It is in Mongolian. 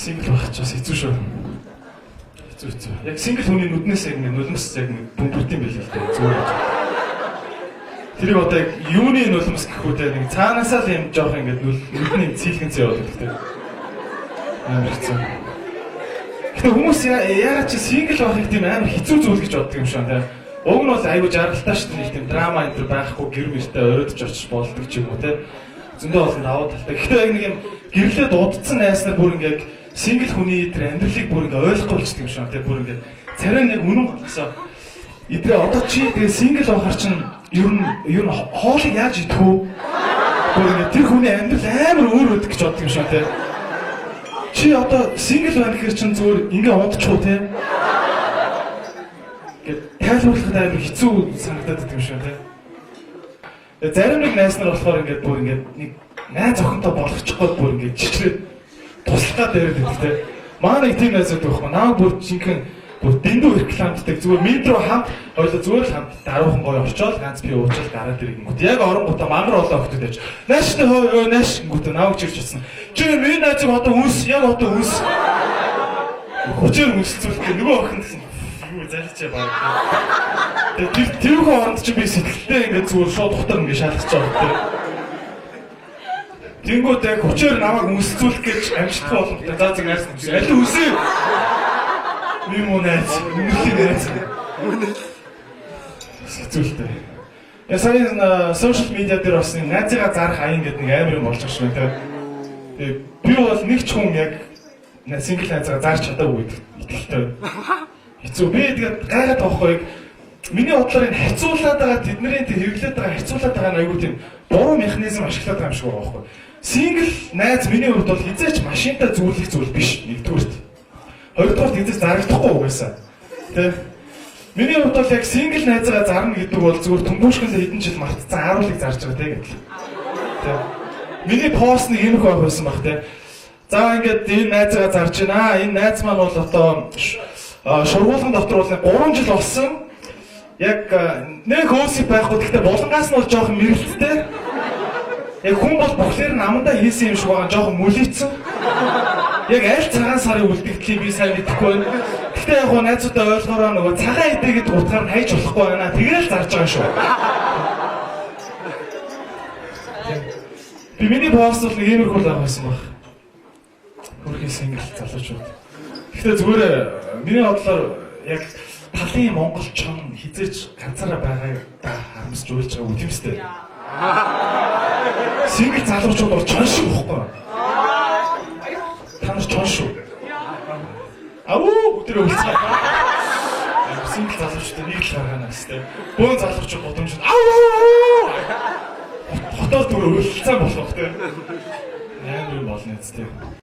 Single байх ч бас хэцүү шүү. Хэцүү хэцүү. Яг single хүний нүднээс яг ингэ нулимс яг ингэ бөмбөрт юм байл л дээ. Зүгээр. Тэрийг одоо яг юуны нулимс гэх үү те, нэг цаанаасаа л юм жоох ингэ нүдний цэйлгэнцээ яваад байдаг те. Амар хэцүү. Гэтэ хүмүүс яагаад чи single байхыг тийм амар хэцүү зүйл гэж боддог юм шиг байна те. Уг нь бол айгүй жаргалтай шүү дээ, нэг тийм драма энэ төр байхгүй, гэр мөртэй ороодож очиж болдог ч юм уу те. Зөндөө олон давуу талтай. Гэхдээ яг нэг юм гэрлээд удцсан найз нар бүр ингээ single хүний тэр амьдралыг бүр ингээ ойлгохгүй болчихдог юм шиг байна те. Бүр ингээ царай нэг үнэн болгосоо. Идрээ одоо чи тэгээ single байхаар чинь ер нь хоолыг яаж идэх вэ? Бүр ингээ тэр хүний амьдрал амар өөр өгдөг гэж боддог юм шиг байна те. Чи одоо single байна гэхэр чинь зүгээр ингээ унтчих уу те? Гэт тайлбарлахад амар хэцүү санагдаад байдаг юм шиг байна те. Тэгээ зарим нэг найз нар болохоор ингээд бүр ингээд нэг найз охинтой болгочих гээд бүр ингээд чичрээд туслах гад яриад байдаг те. Маа нэг тийм найз байдаг байхгүй. Наа бүр жинхэнэ бүр дэндүү рекламддаг. Зүгээр метро хамт хоёлоо зүгээр л хамт даруухан гоё орчоол ганц би уучаал гараад ирэнгүүт. Яг оронгуудаа мангар олон охтууд байж. Нааштай хөө нааш гингүүтээ нааг чирч утсан. Чи миний найзыг одоо үнс, яг одоо үнс. Хүчээр үнсцүүлэх гэ нөгөө охин гэсэн юу заличаа баг. Тэгээ тэр тэрхүү оронд чи би сэтгэлдээ ингээд зүгээр шууд дотор ингээд шалгаж байгаа те. Тэнгүүд яг хүчээр намайг үнсцүүлэх гэж амжилтгүй болготой. За зэг найз нь аль үнсээ. Би муу найз, үнэрлэлийн найз. Хэцүүлтэй. Я сая social media дээр бас нэг найзыгаа зарах аян гэдэг нэг амар юм болж байгаа шүү дээ. Тэгээ би бол нэг ч хүн яг single найзыгаа зарч чадаагүй гэдэг итгэлтэй. Хэцүү. Би тэгээд гайхаад байгаа байхгүй. Миний бодлоор энэ харьцуулаад байгаа, тэдний тэр хэрэглээд байгаа, харьцуулаад байгаа нь айгүй тийм буруу механизм ашиглаад байгаа юм шиг байгаа байхгүй. Single найз миний хувьд бол хизээч машинтай зүүрлэх зүйл биш нэгдүгüрт. Хоёрдугаарт хизээч зарагдахгүй угаасаа. Тэ? Миний хувьд бол яг single найзгаа зарна гэдэг бол зүгээр төмбөшгөндөө хэдэн жил мартцсан ааруулыг зарж байгаа тэ гэдэг. Тэ? Миний пост нэг иймэрхүү байх байсан баг тэ. За ингээд энэ найзгаа зарж байна. Энэ найз маань бол одоо шургуулган дотор бол 3 жил болсон. Яг нэг хөөсөй байхгүй, гэхдээ булангаас нь бол жоохон мэрэлттэй. Яг хүн бол бохлоор намандаа хийсэн юм шиг байгаа, жоохон мөлийцэн. Яг аль цагаан сарын үлдэгдлийг би сайн мэдэхгүй байна. Гэхдээ яг гоо найзуудаа ойлгоороо, нөгөө цагаан идэ гэдэг утгаар нь хайж болохгүй байна. Тэгээл зарж байгаа шүү. Би миний пост бол нэг иймэрхүү л байх байсан баг. Хөрхийн single залуучууд. Гэхдээ зүгээр миний бодлоор яг талын монгол чон хизээч ганцаараа байгааг харамсч уйлж байгаа үг тийм үстэй. Single залуучууд бол чон шиг бохгүй. Та нар чон шүү. Ау бүгдээрээ үлцгээ. Single залуучуудыг нэг л гаргаана гэстэй. Бөөн залуучууд гудамжинд ау хотоор түр үлцэн болох те. Амар юм болно үстэй.